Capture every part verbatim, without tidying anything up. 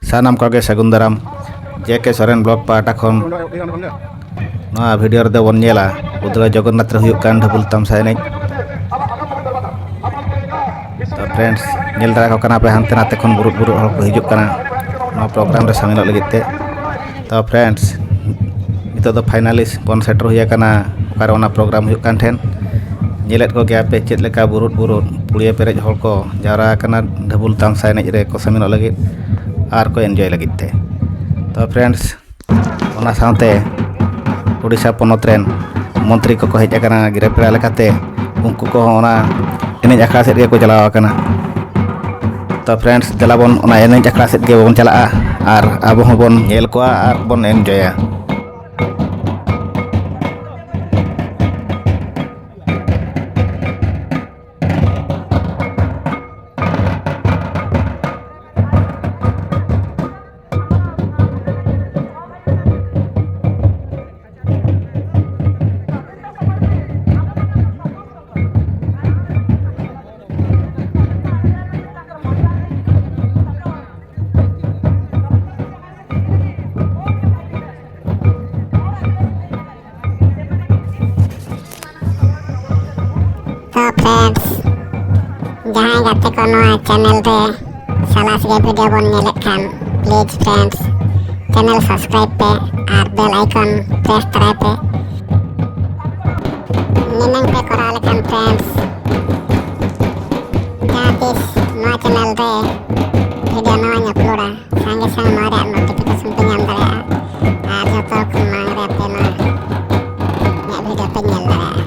ᱥᱟᱱᱟᱢ ᱠᱚᱜᱮ ᱥᱟᱹᱜᱩᱱ ᱫᱟᱨᱟᱢ᱾ ᱡᱮ ᱠᱮ ᱥᱚᱨᱮᱱ ᱵᱞᱚᱜᱽ ᱯᱟᱦᱴᱟ ᱠᱷᱚᱱ ᱱᱚᱣᱟ ᱵᱷᱤᱰᱤᱭᱳ ᱨᱮᱫᱚ ᱵᱚᱱ ᱧᱮᱞᱟ ᱩᱫᱽᱲᱟ ᱡᱚᱜᱚᱱᱱᱟᱛᱷ ᱨᱮ ᱦᱩᱭᱩᱜ ᱠᱟᱱ ᱰᱷᱟᱹᱵᱩᱞ ᱛᱟᱢᱥᱟ ᱮᱱᱮᱡ᱾ ᱛᱚ ᱯᱷᱨᱮᱱᱰᱥ, ᱧᱮᱞ ᱫᱟᱲᱮ ᱠᱚ ᱠᱟᱱᱟ ᱯᱮ, ᱦᱟᱱᱛᱮ ᱱᱟᱛᱮ ᱠᱷᱚᱱ ᱵᱩᱨᱩᱫ ᱵᱩᱨᱩᱫ ᱦᱚᱲ ᱠᱚ ᱦᱤᱡᱩᱜ ᱠᱟᱱᱟ ᱱᱚᱣᱟ ᱯᱨᱳᱜᱨᱟᱢ ᱨᱮ ᱥᱟᱢᱤᱞᱚᱜ ᱞᱟᱹᱜᱤᱫ ᱛᱮ᱾ ᱛᱚ ᱯᱷᱨᱮᱱᱰᱥ, ᱱᱤᱛᱚᱜ ᱫᱚ ᱯᱷᱟᱭᱱᱟᱞᱤ ᱵᱚᱱ ᱥᱮᱴᱮᱨ ᱦᱩᱭ ᱟᱠᱟᱱᱟ ᱚᱠᱟᱨᱮ ᱚᱱᱟ ᱯᱨᱳᱜᱨᱟᱢ ᱦᱩᱭᱩᱜ ᱠᱟᱱ ᱴᱷᱮᱱ᱾ ᱧᱮᱞᱮᱫ ᱠᱚᱜᱮᱭᱟ ᱯᱮ ᱪᱮᱫ ᱞᱮᱠᱟ ᱵᱩᱨᱩᱫ ᱵᱩᱨᱩᱫ ᱯᱩᱲᱤᱭᱟᱹ ᱯᱮᱨᱮᱡ ᱦᱚᱲ ᱠᱚ ᱡᱟᱣᱨᱟ ᱟᱠᱟᱱᱟ ᱰᱷᱟᱹᱵᱩᱞ ᱛᱟᱢᱥᱟ ᱮᱱᱮᱡ ᱨᱮ ᱠᱚ ᱥᱟᱢᱤᱞᱚᱜ ᱞᱟᱹᱜᱤᱫ ᱟᱨ ᱠᱚ ᱮᱱᱡᱚᱭ ᱞᱟᱹᱜᱤᱫ ᱛᱮ᱾ ᱛᱚ ᱯᱷᱨᱮᱱᱰᱥ, ᱚᱱᱟ ᱥᱟᱶᱛᱮ ᱳᱰᱤᱥᱟ ᱯᱚᱱᱚᱛ ᱨᱮᱱ ᱢᱚᱱᱛᱨᱤ ᱠᱚᱠᱚ ᱦᱮᱡ ᱟᱠᱟᱱᱟ ᱜᱤᱨᱟᱹ ᱯᱮᱲᱟ ᱞᱮᱠᱟᱛᱮ᱾ ᱩᱱᱠᱩ ᱠᱚᱦᱚᱸ ᱚᱱᱟ ᱮᱱᱮᱡ ᱟᱠᱷᱲᱟ ᱥᱮᱫ ᱜᱮᱠᱚ ᱪᱟᱞᱟᱣ ᱟᱠᱟᱱᱟ᱾ ᱛᱚ ᱯᱷᱨᱮᱱᱰᱥ, ᱫᱮᱞᱟ ᱵᱚᱱ ᱚᱱᱟ ᱮᱱᱮᱡ ᱟᱠᱷᱲᱟ ᱥᱮᱫ ᱜᱮᱵᱚᱱ ᱪᱟᱞᱟᱜᱼᱟ ᱟᱨ ᱟᱵᱚ ᱦᱚᱸᱵᱚᱱ ᱧᱮᱞ ᱠᱚᱣᱟ ᱟᱨ ᱵᱚᱱ ᱮᱱᱡᱚᱭᱟ᱾ ᱛᱚ ᱯᱷᱨᱮᱱᱰᱥ, ᱡᱟᱦᱟᱸᱭ ᱜᱟᱛᱮ ᱠᱚ ᱱᱚᱣᱟ ᱪᱮᱱᱮᱞ ᱨᱮ ᱥᱟᱞᱟᱥ ᱜᱮ ᱵᱷᱤᱰᱤᱭᱳ ᱵᱚᱱ ᱧᱮᱞᱮᱫ ᱠᱷᱟᱱ, ᱯᱞᱤᱡᱽ ᱯᱷᱨᱮᱱᱰᱥ, ᱪᱮᱱᱮᱞ ᱥᱟᱵᱥᱠᱨᱟᱭᱤᱵᱽ ᱯᱮ ᱟᱨ ᱵᱮᱞ ᱟᱭᱠᱚᱱ ᱯᱨᱮᱥ ᱛᱚᱨᱟᱭ ᱯᱮ᱾ ᱱᱤᱱᱟᱹᱝ ᱯᱮ ᱠᱚᱨᱟᱣ ᱞᱮᱠᱷᱟᱱ ᱯᱷᱨᱮᱱᱰᱥ, ᱡᱟᱦᱟᱸ ᱛᱤᱥ ᱱᱚᱣᱟ ᱪᱮᱱᱮᱞ ᱨᱮ ᱵᱷᱤᱰᱤᱭᱳ ᱱᱚᱣᱟᱧ ᱟᱯᱞᱳᱰᱟ, ᱥᱟᱸᱜᱮ ᱥᱟᱸᱜᱮ ᱱᱚᱣᱟ ᱨᱮᱭᱟᱜ ᱱᱳᱴᱤᱯᱷᱤᱠᱮᱥᱚᱱ ᱯᱮ ᱧᱟᱢ ᱫᱟᱲᱮᱭᱟᱜᱼᱟ᱾ ᱟᱨ ᱡᱚᱛᱚ ᱠᱷᱚᱱ ᱢᱟᱲᱟᱝ ᱨᱮ ᱟᱯᱮ ᱱᱚᱣᱟ ᱤᱧᱟᱹᱜ ᱵᱷᱤᱰᱤᱭᱳ ᱯᱮ ᱧᱮᱞ ᱫᱟᱲᱮᱭᱟᱜᱼᱟ᱾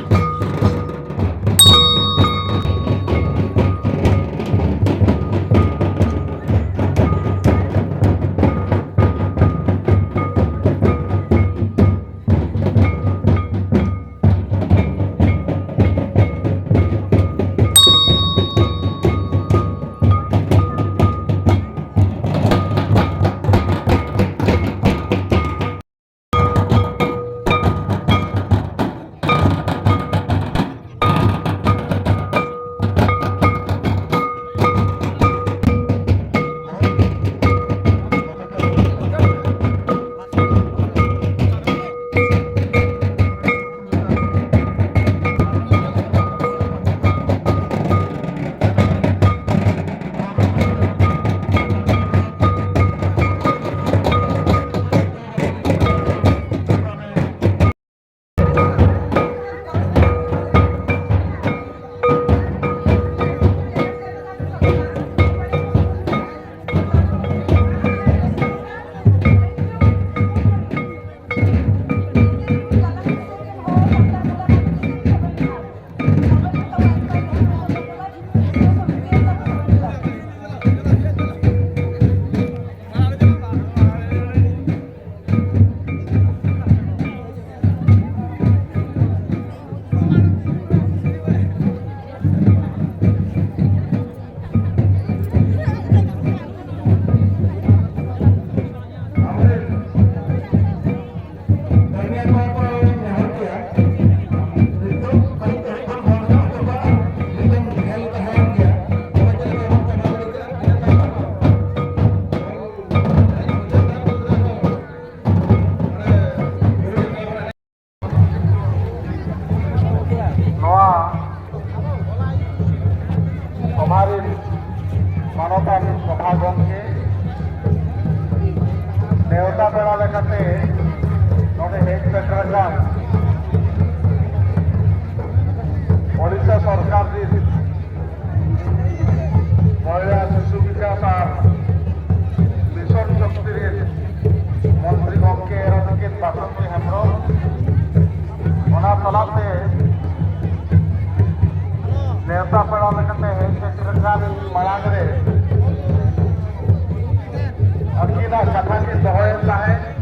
ᱱᱮᱣᱛᱟ ᱯᱮᱲᱟ ᱞᱮᱠᱟᱛᱮ ᱱᱚᱰᱮ ᱦᱮᱡ ᱥᱮᱴᱮᱨ ᱟᱠᱟᱱ ᱳᱰᱤᱥᱟ ᱥᱚᱨᱠᱟᱨ ᱨᱤᱱ ᱢᱚᱦᱤᱞᱟ ᱥᱤᱥᱩ ᱵᱤᱠᱟᱥ ᱟᱨ ᱢᱤᱥᱚᱱ ᱥᱚᱠᱛᱤ ᱨᱤᱱ ᱢᱚᱱᱛᱨᱤ ᱜᱚᱢᱠᱮ ᱮᱨᱟ ᱛᱟᱹᱠᱤᱱ ᱵᱟᱥᱚᱱᱛᱤ ᱦᱮᱢᱵᱨᱚᱢ, ᱚᱱᱟ ᱥᱟᱞᱟᱜ ᱛᱮ ᱱᱮᱣᱛᱟ ᱯᱮᱲᱟ ᱞᱮᱠᱟᱛᱮ ᱦᱮᱡ ᱥᱮᱴᱮᱨ ᱟᱠᱟᱱ ᱢᱟᱲᱟᱝ ᱨᱮ ᱟᱹᱠᱤᱱᱟᱜ ᱠᱟᱛᱷᱟ ᱠᱤᱱ ᱫᱚᱦᱚᱭᱮᱫ ᱛᱟᱦᱮᱸᱫ᱾